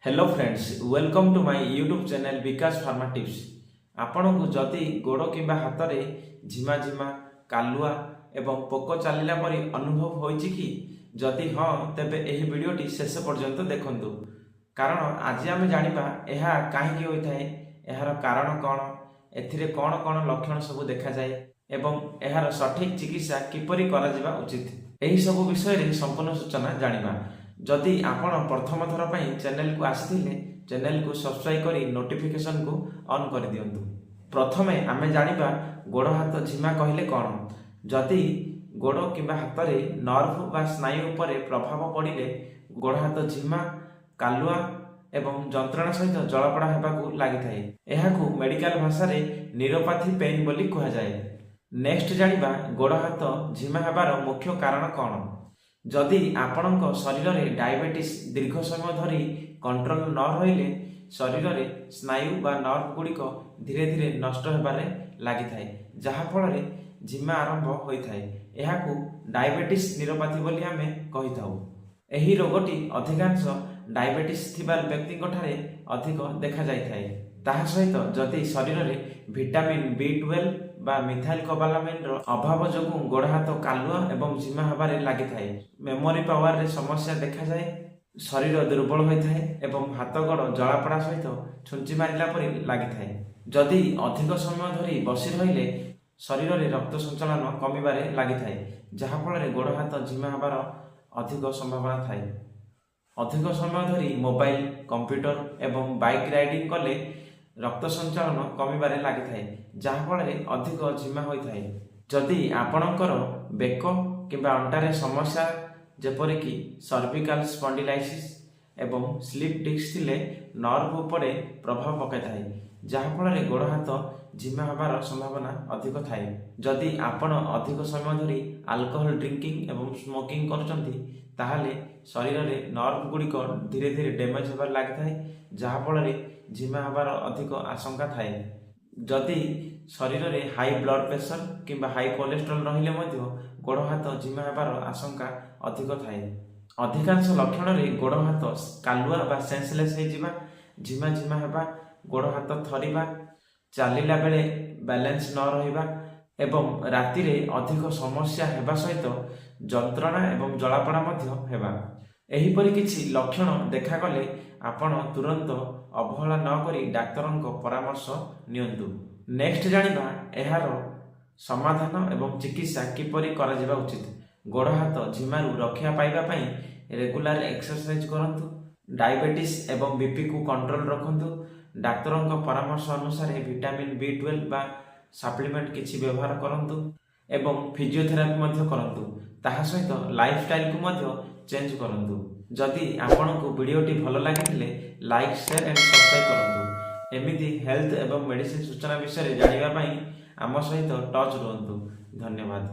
Hello friends, welcome to my YouTube channel Bikash pharma tips. ଆପଣଙ୍କୁ ଯଦି ଗୋଡ଼ କିମ୍ବା ହାତରେ ଝିମା ଝିମା, କାଲୁଆ ଏବଂ ପୋକ ଚାଲିଲା ପରି ଅନୁଭବ ହୋଇଛି କି? ଯଦି ହଁ, ତେବେ ଏହି ଭିଡ଼ିଓଟି ଶେଷ ପର୍ଯ୍ୟନ୍ତ ଦେଖନ୍ତୁ, କାରଣ ଆଜି ଆମେ ଜାଣିବା ଏହା କାହିଁକି ହୋଇଥାଏ, ଏହାର କାରଣ କ'ଣ, ଏଥିରେ କ'ଣ କ'ଣ ଲକ୍ଷଣ ସବୁ ଦେଖାଯାଏ ଏବଂ ଏହାର ସଠିକ୍ ଚିକିତ୍ସା କିପରି କରାଯିବା ଉଚିତ। ଏହି ସବୁ ବିଷୟରେ ସମ୍ପୂର୍ଣ୍ଣ ସୂଚନା ଜାଣିବା। ଯଦି ଆପଣ ପ୍ରଥମ ଥର ପାଇଁ ଚ୍ୟାନେଲକୁ ଆସିଥିଲେ, ଚ୍ୟାନେଲକୁ ସବସ୍କ୍ରାଇବ୍ କରି ନୋଟିଫିକେସନକୁ ଅନ୍ କରିଦିଅନ୍ତୁ। ପ୍ରଥମେ ଆମେ ଜାଣିବା ଗୋଡ଼ ହାତ ଝିମା କହିଲେ କ'ଣ। ଯଦି ଗୋଡ଼ କିମ୍ବା ହାତରେ ନର୍ଭ ବା ସ୍ନାୟୁ ଉପରେ ପ୍ରଭାବ ପଡ଼ିଲେ ଗୋଡ଼ ହାତ ଝିମା, କାଲୁଆ ଏବଂ ଯନ୍ତ୍ରଣା ସହିତ ଜଳାପୋଡ଼ା ହେବାକୁ ଲାଗିଥାଏ, ଏହାକୁ ମେଡିକାଲ ଭାଷାରେ ନ୍ୟୁରୋପାଥି ପେନ୍ ବୋଲି କୁହାଯାଏ। ନେକ୍ସଟ ଜାଣିବା ଗୋଡ଼ ହାତ ଝିମା ହେବାର ମୁଖ୍ୟ କାରଣ କ'ଣ। ଯଦି ଆପଣଙ୍କ ଶରୀରରେ ଡାଇବେଟିସ୍ ଦୀର୍ଘ ସମୟ ଧରି କଣ୍ଟ୍ରୋଲ ନ ରହିଲେ, ଶରୀରରେ ସ୍ନାୟୁ ବା ନର୍ଭ ଗୁଡ଼ିକ ଧୀରେ ଧୀରେ ନଷ୍ଟ ହେବାରେ ଲାଗିଥାଏ, ଯାହାଫଳରେ ଝିମା ଆରମ୍ଭ ହୋଇଥାଏ। ଏହାକୁ ଡାଇବେଟିସ୍ ନ୍ୟୁରୋପାଥି ବୋଲି ଆମେ କହିଥାଉ। ଏହି ରୋଗଟି ଅଧିକାଂଶ ଡାଇବେଟିସ୍ ଥିବା ବ୍ୟକ୍ତିଙ୍କଠାରେ ଅଧିକ ଦେଖାଯାଇଥାଏ। ତାହା ସହିତ ଯଦି ଶରୀରରେ ଭିଟାମିନ୍ ବି 12 ବା ମିଥାଇଲ କୋବାଲାମିନର ଅଭାବ ଯୋଗୁଁ ଗୋଡ଼ ହାତ କାଲୁଆ ଏବଂ ଝିମା ହେବାରେ ଲାଗିଥାଏ। ମେମୋରି ପାୱାରରେ ସମସ୍ୟା ଦେଖାଯାଏ, ଶରୀର ଦୁର୍ବଳ ହୋଇଥାଏ ଏବଂ ହାତ ଗୋଡ଼ ଜଳାପୋଡ଼ା ସହିତ ଛୁଞ୍ଚି ମାରିଲା ପରି ଲାଗିଥାଏ। ଯଦି ଅଧିକ ସମୟ ଧରି ବସି ରହିଲେ ଶରୀରରେ ରକ୍ତ ସଞ୍ଚାଳନ କମିବାରେ ଲାଗିଥାଏ, ଯାହାଫଳରେ ଗୋଡ଼ ହାତ ଝିମା ହେବାର ଅଧିକ ସମ୍ଭାବନା ଥାଏ। ଅଧିକ ସମୟ ଧରି ମୋବାଇଲ, କମ୍ପ୍ୟୁଟର ଏବଂ ବାଇକ୍ ରାଇଡିଂ କଲେ ରକ୍ତ ସଞ୍ଚାଳନ କମିବାରେ ଲାଗିଥାଏ, ଯାହାଫଳରେ ଅଧିକ ଝିମା ହୋଇଥାଏ। ଯଦି ଆପଣଙ୍କର ବେକ କିମ୍ବା ଅଣ୍ଟାରେ ସମସ୍ୟା, ଯେପରିକି ସର୍ଭିକାଲ ସ୍ପଣ୍ଡିଲାଇସିସ୍ ଏବଂ ସ୍ଲିପ୍ ଡିସ୍କ ଥିଲେ, ନର୍ଭ ଉପରେ ପ୍ରଭାବ ପକାଇଥାଏ, ଯାହାଫଳରେ ଗୋଡ଼ ହାତ ଝିମା ହେବାର ସମ୍ଭାବନା ଅଧିକ ଥାଏ। ଯଦି ଆପଣ ଅଧିକ ସମୟ ଧରି ଆଲକୋହଲ ଡ୍ରିଙ୍କିଂ ଏବଂ ସ୍ମୋକିଂ କରୁଛନ୍ତି, ତାହେଲେ ଶରୀରରେ ନର୍ଭ ଗୁଡ଼ିକ ଧୀରେ ଧୀରେ ଡ୍ୟାମେଜ୍ ହେବାରେ ଲାଗିଥାଏ, ଯାହାଫଳରେ ଝିମା ହେବାର ଅଧିକ ଆଶଙ୍କା ଥାଏ। ଯଦି ଶରୀରରେ ହାଇ ବ୍ଲଡ୍ ପ୍ରେସର କିମ୍ବା ହାଇ କୋଲେଷ୍ଟ୍ରଲ ରହିଲେ ମଧ୍ୟ ଗୋଡ଼ ହାତ ଝିମା ହେବାର ଆଶଙ୍କା ଅଧିକ ଥାଏ। ଅଧିକାଂଶ ଲକ୍ଷଣରେ ଗୋଡ଼ ହାତ କାଲୁଆ ବା ସେନ୍ସଲେସ୍ ହେଇଯିବା, ଝିମା ଝିମା ହେବା, ଗୋଡ଼ ହାତ ଥରିବା, ଚାଲିଲା ବେଳେ ବାଲାନ୍ସ ନ ରହିବା ଏବଂ ରାତିରେ ଅଧିକ ସମସ୍ୟା ହେବା ସହିତ ଯନ୍ତ୍ରଣା ଏବଂ ଜଳାପୋଡ଼ା ମଧ୍ୟ ହେବା, ଏହିପରି କିଛି ଲକ୍ଷଣ ଦେଖାଗଲେ ଆପଣ ତୁରନ୍ତ ଅବହେଳା ନ କରି ଡାକ୍ତରଙ୍କ ପରାମର୍ଶ ନିଅନ୍ତୁ। ନେକ୍ସଟ ଜାଣିବା ଏହାର ସମାଧାନ ଏବଂ ଚିକିତ୍ସା କିପରି କରାଯିବା ଉଚିତ। ଗୋଡ଼ ହାତ ଝିମାରୁ ରକ୍ଷା ପାଇବା ପାଇଁ ରେଗୁଲାର ଏକ୍ସରସାଇଜ କରନ୍ତୁ, ଡାଇବେଟିସ୍ ଏବଂ ବିପିକୁ କଣ୍ଟ୍ରୋଲ ରଖନ୍ତୁ, ଡାକ୍ତରଙ୍କ ପରାମର୍ଶ ଅନୁସାରେ ଭିଟାମିନ୍ ବି 12 ବା ସପ୍ଲିମେଣ୍ଟ କିଛି ବ୍ୟବହାର କରନ୍ତୁ ଏବଂ ଫିଜିଓଥେରାପି ମଧ୍ୟ କରନ୍ତୁ। ତାହା ସହିତ ଲାଇଫଷ୍ଟାଇଲକୁ ମଧ୍ୟ ଚେଞ୍ଜ କରନ୍ତୁ। ଯଦି ଆପଣଙ୍କୁ ଭିଡ଼ିଓଟି ଭଲ ଲାଗିଥିଲେ, ଲାଇକ୍, ସେୟାର ଆଣ୍ଡ ସବସ୍କ୍ରାଇବ୍ କରନ୍ତୁ। ଏମିତି ହେଲ୍ଥ ଏବଂ ମେଡ଼ିସିନ ସୂଚନା ବିଷୟରେ ଜାଣିବା ପାଇଁ ଆମ ସହିତ ଟଚ୍ ରୁହନ୍ତୁ। ଧନ୍ୟବାଦ।